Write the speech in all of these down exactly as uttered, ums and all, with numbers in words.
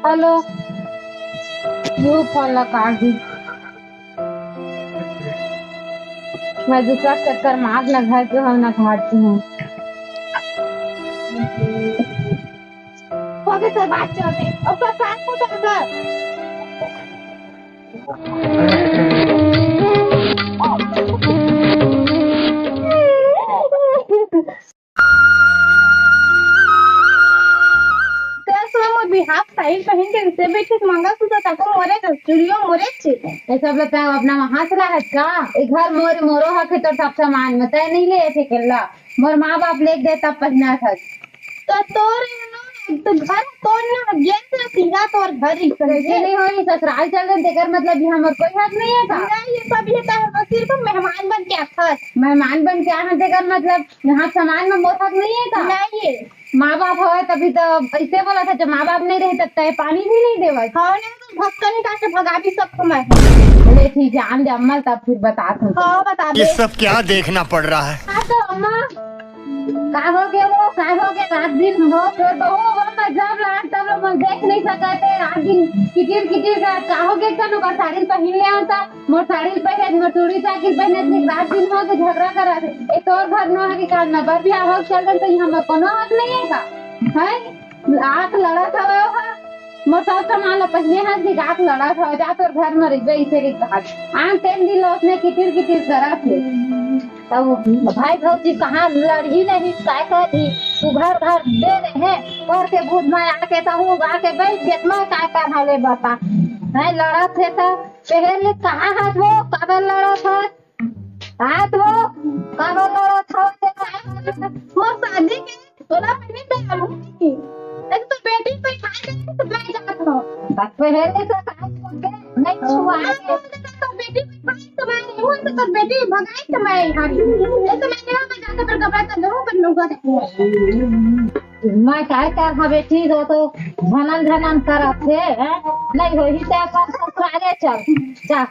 Hello, you phone ला काट दी। मैं दूसरा चक्कर मार ना घर के हो ना घाट के हो। ओके सर, बात चलते। अब तो काट को तो अंदर। तें मोर बिहाव साड़ी पहिन के रिश्ते बैठे मंगलसूत्र तको मोरे के चूड़ियो मोरे छे। ये सब ला तैं अपना वहाँ से लाहत का? ये घर मोरे मोरो हके, तोर सब सामान में तैं नहीं ले थे केला। मोर माँ बाप लेके दे तब पहिना था। तो तोर तो घर तोर ना गेल से सीधा तोर घर ही कैसे समझे? नहीं होई? ससुराल चल रहे, तेकर मतलब ये हमर कोई हक नहीं है का? नहीं, ये सब ये तो सिर्फ मेहमान बन के आखत। मेहमान बन के आखत, तेकर मतलब यहाँ सामान में मोर हक नहीं है का? नहीं है। माँ बाप हवे तभी तो ऐसे बोला था, जब माँ बाप नहीं रहे तब तय पानी भी नहीं देवत। हाँ, नहीं तो भक्का निकाल के भगा भी सकता मैं। बोले ठीक है, आन दे अम्मा, तब फिर बता तू। हाँ, बता ये दे। सब क्या देखना पड़ रहा है? हाँ तो अम्मा, का हो गया वो, का हो गया? रात दिन वो तोर बहू वो मैं जब लाग तब लोग मन देख नहीं सकते। रात दिन किचिर किचिर का, का हो गया? कनु का साड़ी पहन ले आता। मोर साड़ी पहिरे, मोर चूड़ी साकिल पहिरे, इतनी रात दिन हो के झगड़ा करा थे। ए तोर घर नो हरी काल ना बर बिहाव हो चल रहे, तो यहाँ में कोनो हक नहीं है का? हैं? आँख लड़ा था वो हा। मोर सब सामान ला पहिने हाथ भी आँख लड़ा था, जा तोर घर में रहिबे, इसे रे कहा। आन तेन दिन लो उसने कितिर कितिर करा थे। तब भाई भौजी कहाँ लड़ही नहीं, काय कर दी? तू घर घर दे रहे हैं, घर के भूत में आके तहूँ आके बैठ के मैं काय कर हाले बता। हैं, लड़ा थे तो पहले कहाँ हाथ वो, काबर लड़त हस? हाथ वो, काबर लड़त हस? ते काय करत हस? मोर शादी के तोला पहले तैयार हो गई। एक तो बेटी पे खाए के तो मैं जात हूँ। बस पहले तो काय करके नहीं छुआ हाँ, के। तो बेटी पे खाए तो मैं नहीं हूँ, तो बेटी भगाई तो मैं यहाँ नहीं हूँ। ये तो मैं देवा में जाके फिर कपड़ा तो दूँ, पर लोग मैं काय कर, हाँ बेटी, वो तो झनन झनन करत हे, हैं? नहीं होही ते अपन ससुराले चल, जा।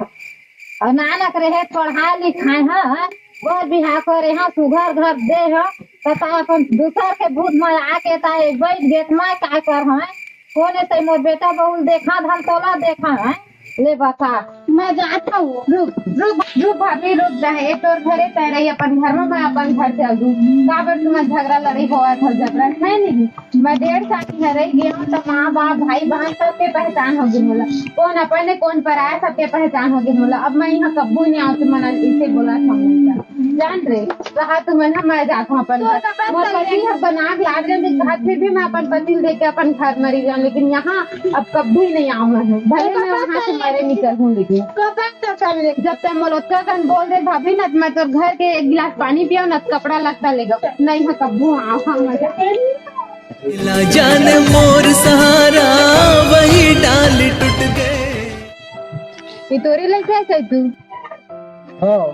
अउ नानक रहे, पढ़ाए लिखाए ह, बर बिहाव करे ह, सुघर घर दे ह, त ता अपन दूसर के भूत में आके ता एक बैठ गेट में काय कर ह? कोन ए तै मोर बेटा बहू ल देखा धन तोला देखा ह? ले बता। मैं जात हूँ। रुक, रुक, रुक भाभी, रुक, चाहे ए तोर घरे तय रही, अपन घर में मैं अपन घर चल दूँ। काबर तुमन झगड़ा लड़ाई होवत हो, झगड़ा है नहीं। मैं डेढ़ साल इहाँ रह गया हूँ, तो माँ बाप, भाई बहन सबके पहचान हो गई मोला। कौन अपन है, कौन पराया, सबके पहचान हो गई मोला। अब मैं यहाँ कब्बू नहीं आऊँ, तुमन इसे बोला था मोला। जान रहे, कहा तुमन ह, मैं जात हूँ अपन घर। मोर पति ह बना के लाद रहे, कहा फिर भी मैं अपन पति ल देख के अपन घर मरी जाऊँ, लेकिन यहाँ अब कब्बू नहीं आऊँ मैं। भले मैं वहाँ से मरे निकल हूँ, लेकिन जब तक मोला ओतका कन बोल दे भाभी ना, मैं तोर घर के एक गिलास पानी पियो ना, कपड़ा लत्ता लेगो, नहीं ह कब्बू आऊँ, हाँ, मैं जात हूँ। ला जान मोर सहारा, वही डाल टूट गए। ये तोरे लइका है तू? हाँ।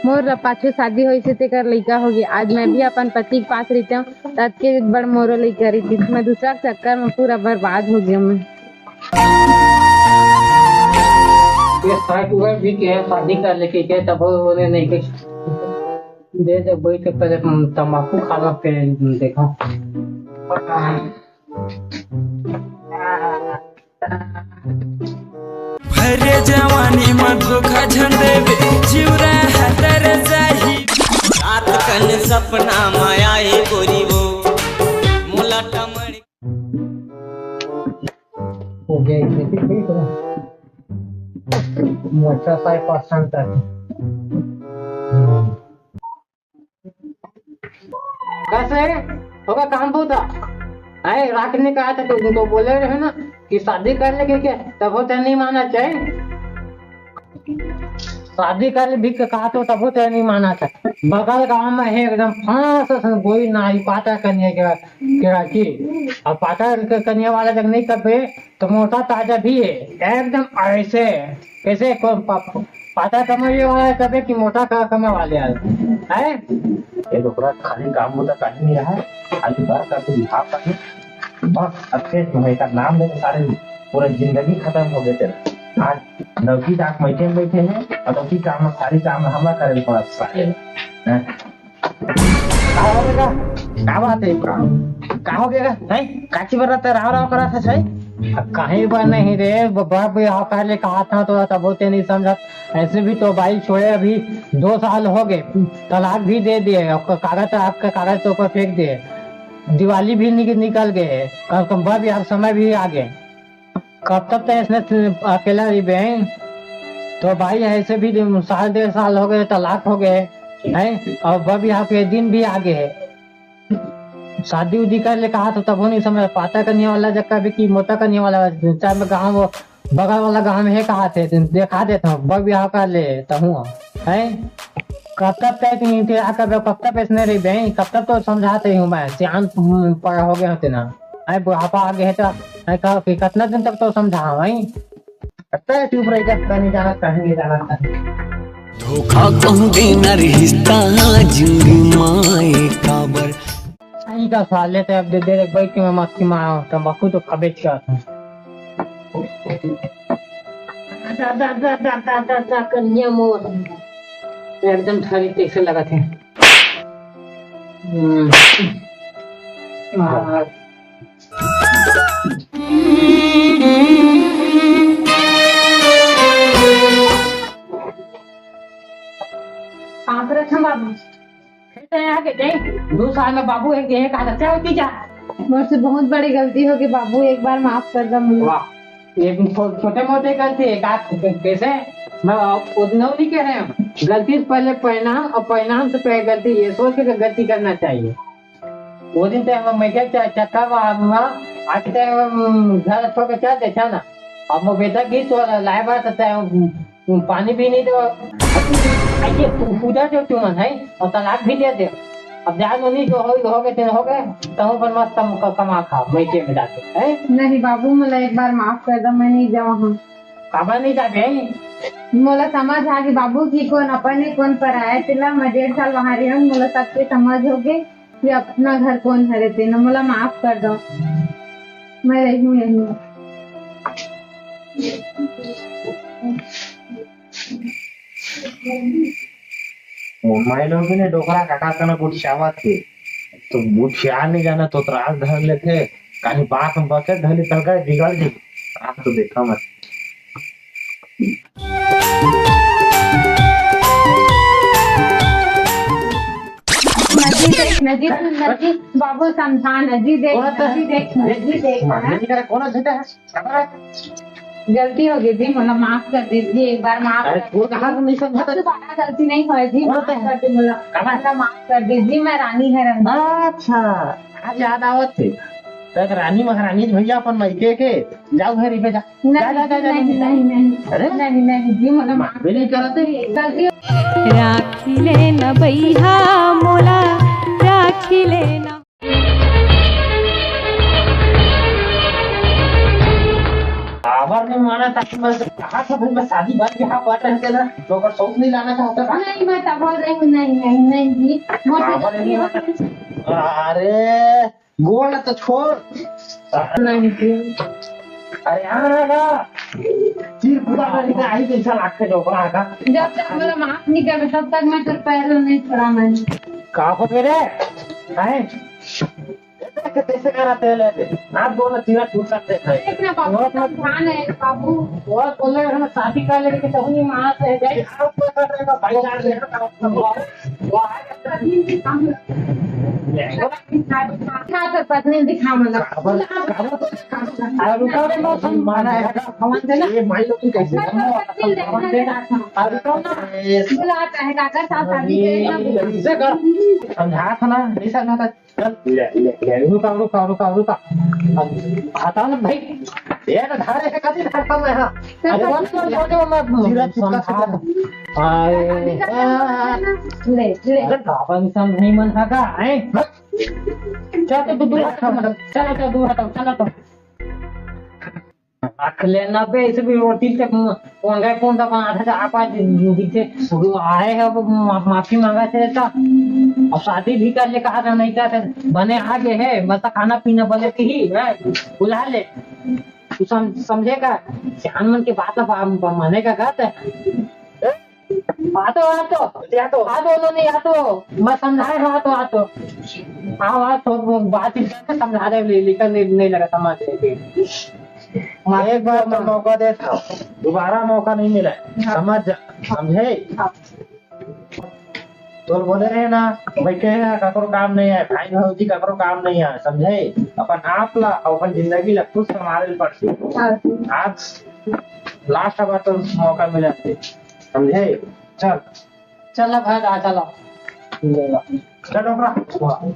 मोर पाछू शादी होइस हे, तेकर लइका होगे। आज मैं भी अपन पति के पास रहितेंव, त अतके बड़ मोरो लइका रहितिस। मैं दूसरा के चक्कर में पूरा बर्बाद हो गया मैं। ये साठ उम्र भी के है, शादी कर लेके के तब उन्हें नहीं कुछ दे दे, बैठ के पहले तंबाकू खाना, फिर देखा। भरे जवानी म धोखा झन देबे, जिउरा हतर जाही। रात कन सपना म आए गोरी वो, मोला टमड़। मोटा साई पसंद है। कैसे होगा काम बूता? अरे रात ने कहा था, तुम तो बोले रहे ना कि शादी कर लेके क्या, तब वो तो नहीं माना चाहिए। शादी कर ले भी कहा तो तब वो तो नहीं माना था। बगल गांव में है एकदम फांस असन, कोई ना ही पाता कन्या के, के राखी। अब पाता क-, कन्या वाला जब नहीं तबे तो मोटा ताजा भी है, एकदम ऐसे, कैसे को-, प-, प-, पाता कमाने वाला है तबे कि मोटा का कमाने वाले हैं, हैं? ये तो पूरा खाली काम होता, कहीं नहीं रहा है, खाली बार का तो दिखा पाए। बस, अच्छे तुम्हें का नाम लेके सारे पूरा जिंदगी खत्म हो गए तेरा। आज नौकी डाक बैठे बैठे हैं और नौकी काम में सारी काम में हमला करे पड़ा सारे। हैं? का हो बेटा? का बात हे? का हो गे? हैं? काची बर ते राव राव करत हस? अब कहीं बर नहीं रे, ब-, बाप भी हकार ले कहा था तो तबो ते नहीं समझत। ऐसे भी तो बाई छोड़े अभी दो साल हो गए, तलाक भी दे दिए, और क-, कागज, आपका कागज तो ऊपर फेंक दिए, दिवाली भी निक-, निकल गए, और बाप भी आप समय भी आ गए। कब तक तो इसने अकेला रहिबे? तो भाई, ऐसे भी दिन, साल डेढ़ साल हो गए, तलाक हो गए, हैं? और अब यहाँ पे दिन भी आ गए है। शादी उदी कर ले कहा तो तब नहीं समझ पाता, कन्या वाला जब कभी की मोटा कन्या वाला, चाहे मैं गाँव वो बगल वाला गाँव में है कहा थे, देखा देता हूँ, बग ब्याह कर ले तहूँ, हैं? कब तक तय तुम इंतजार कर रहे हो? कब तक इसने रहिबे? कब तक तो समझाते हूँ मैं, सियान पड़ा हो गया होते ना। अरे बुढ़ापा आ गया है तो, अरे कहा कि कितना दिन तक तो समझा भाई? कब तक चुप रह गया, पता नहीं जाना कहाँ, नहीं जाना कहाँ। धोखा कहूँ देना रिश्ता जिंदगी माए काबर। सही का साले ते अब दे दे बैठ के मैं मक्खी मारा हूँ, तंबाकू तो खबेच का था। दा, दा, दा, दा, दा, दा, दा, कन्या मोर। एकदम थारी कैसे लगा थे। हम्म। हाँ। कहाँ पर रखा बाबू? फिर तो यहाँ के जाए, दो साल में बाबू एक, एक हाथ अच्छा होती जा। मोर से बहुत बड़ी गलती हो गई बाबू, एक बार माफ कर दो मुझे। वाह, ये छो-, छोटे मोटे गलती है, का, कैसे? मैं उतना नहीं कह रहे हैं। गलती से पहले परिणाम और परिणाम से पहले गलती, ये सोच के गलती करना चाहिए। वो दिन तो हम मैं क्या च-, चक्का वा-, वा-, आज तो हम घर छोड़ के चल देता ना। अब वो बेटा की तो लाए बात तो तय, पानी भी नहीं दो। आइए पू-, पूजा जो तुमन है और तलाक भी दे दे। अब जा लो नहीं जो हो, हो गए तेन हो गए, तहु पर मस्त कम-, क-, कमा खा, मैं के में जाके, हैं? नहीं बाबू, मोला एक बार माफ कर दो, मैं नहीं जाऊँ हूँ। काबर नहीं जाबे? मोला समझ आ गई बाबू की कौन अपन है, कौन पराया है। तेला मैं डेढ़ साल वहाँ रही हूँ, मोला सबके समझ हो गए कि अपना घर कौन हरे तेन। मोला माफ कर दो, मैं रही हूँ यहीं। ओ माई लोग ने डोकरा काका तना गुठियावत हे। तो गुठिया नहीं जाना तो त्रास धर लेथे। कहीं बात में बचत धर ले तलका बिगड़ गई। आप तो देखा मत। नदी देख, नदी सुन, नदी बाबू समझा, नदी देख, कौन आता है? नदी देख, नदी देख, हाँ, हाँ। नदी का कौन झूठा है? गलती हो गई जी, मोला माफ कर दीजिए, एक बार माफ अरे, कर तू कहाँ से नहीं समझा? अब दोबारा गलती नहीं होए जी, कौन माफ है? कर दे मोला। कहाँ है? मोला माफ कर दीजिए, मैं रानी है रंग। अच्छा, आज याद आवत थे। तो एक रानी महारानी भैया अपन मायके के, जाओ घर पे जा। नहीं, जा, जा, जा, जा, नहीं, जा। नहीं, नहीं। अरे? नहीं, नहीं जी, मोला माफ माफ भी नहीं करते। गलती राखी लेना भैया मोला, राखी लेना। काबर नहीं माना था कि मैं कहा था भाई, मैं शादी बाद के हाथ बात रहते ना, तो अगर शौक नहीं लाना चाहता था। नहीं, मैं तो बोल रही हूँ, नहीं, नहीं, नहीं जी, मोर से काबर गलती नहीं हो माना? गई। अरे, गोड़ तो छोड़। नहीं जी। अरे, यहाँ रहा। चीर पूरा कर देता, आई जैसा लागते डोकरा का। जब तक मोला माफ नहीं करबे, तब तक मैं तेरे पैर नहीं छोड़ा मैं। का हो गए रे? हैं? कैसे करा तेल है? हाथ दोनों चीरा टूट सकते हैं। देखना बाबू, बहुत समझान है बाबू। बहुत बोले हैं, शादी कर लेंगे, तो नहीं मानते हैं। भाई, आप क्या कर रहे हो? भाई, यार, देखो, वो आए। दिखा तो पत्नी दिखा मतलब। अब, अब, अब रुका रे, मौसम माना है। हवा देना। ये माई लोग की कैसे? पत्नी देखना है। अब रुका ना। बुलाता है काका साथ शादी करेगा। इसे कर। समझा था ना, नहीं समझा था। चल, ले, ले, ले, रुका, रुका, रुका, रुका। अब हटा ना भाई। ये ना धारे है, कभी धारता मैं, हाँ। अरे, वो तो छोटे में मैं जीरा चुपका से समझा। आए। ले, ले। अरे, बाबा, नहीं मन था का, हैं? चल तो तू दूर हट, चल, चल, दूर हटाओ, चल तो। रख लेना बे, इसे भी रोटी से कोंगा कोंगा बना था, आप आज दिखे, वो आए हैं, वो मा-, माफी मांगा थे तो। अब शादी भी कर ले, कहा था, नहीं कहा था, बने आ गए हैं, बस खाना पीना बने के ही है, बुला ले। तू सम-, समझेगा, सियान मन के बात अब हम मानेगा का ते? आतो, आतो। या तो। आतो, नहीं, आतो। मैं समझाए हूँ, आतो, आतो। हाँ, हाँ, तो वो बात ही करके समझा दे, ले-, लेकिन नहीं, नहीं लगा समझ। एक बार तो मौका दे था, दोबारा मौका नहीं मिला है। हाँ। समझ जा, समझे? हाँ। तोर बोले रहे ना, भाई कहे ना, ककरो काम नहीं है, भाई भौजी ककरो काम नहीं है, समझे? अपन आप ला, अपन जिंदगी ला खुद संभाले पड़ती। हाँ। आज लास्ट बार तो मौका मिला है, समझे? चल। चल ना भाई, आ, चलो। चल डोकरा।